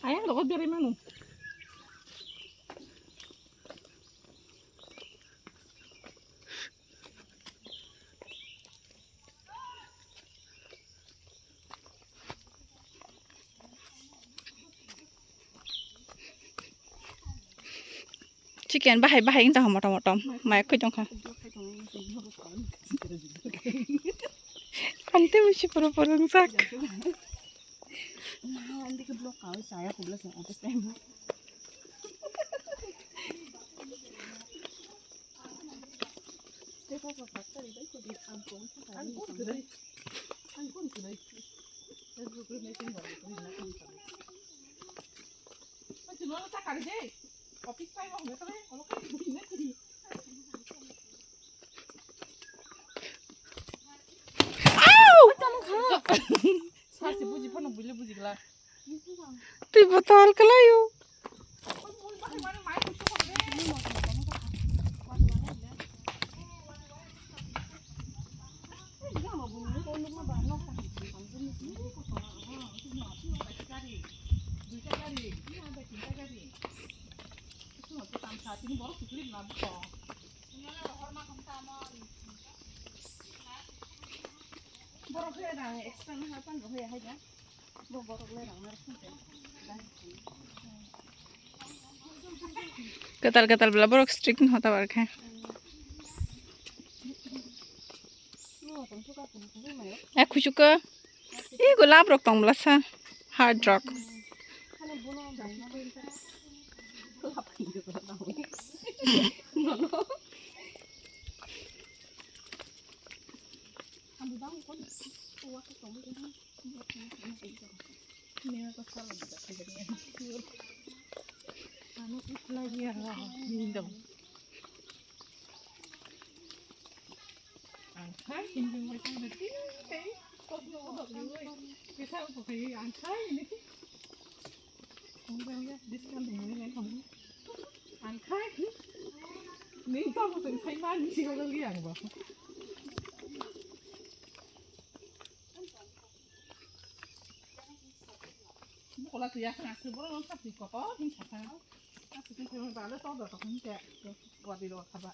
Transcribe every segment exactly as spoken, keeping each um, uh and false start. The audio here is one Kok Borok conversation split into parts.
Ayang rogo berai manu. Chicken bahai bahai wng tongkha motom motom, maya khoi tongkha. Ante bisi pura pura wngjak. Sasi buji phano buile buji glak. Twi botol kwlaio. Borok khe rang extra no hapan rok hoya hai da. Bo borok le rang mar khum te. Kwtal kwtal bla borok strict no hota bar khe. Ni wa tong suka tong suka mai. Eh, khuchuka. Ih, golap rok tong bla sa. Hard rock. Ang khai, hindi mo ito na tin, kay, kosmo ko dog yun, eh. Kisa ko kayo, ang khai, hindi. Ang khai, hindi. Discount mo yun, eh, kung. Ang khai. Hindi pa mo sa isay man, hindi ko lang yang ba. Bukola tu ya sa, sa boro sa ti ko to, hindi sa sa. Sa ti ko ba le to do to, hindi. Wa di lo ka ba.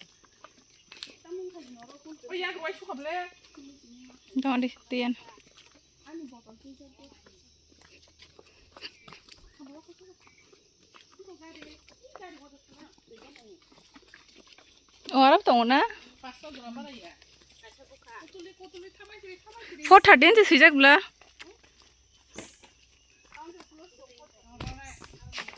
Dondi tiyan. Warok tongo na? Four thirty ni swijak bla.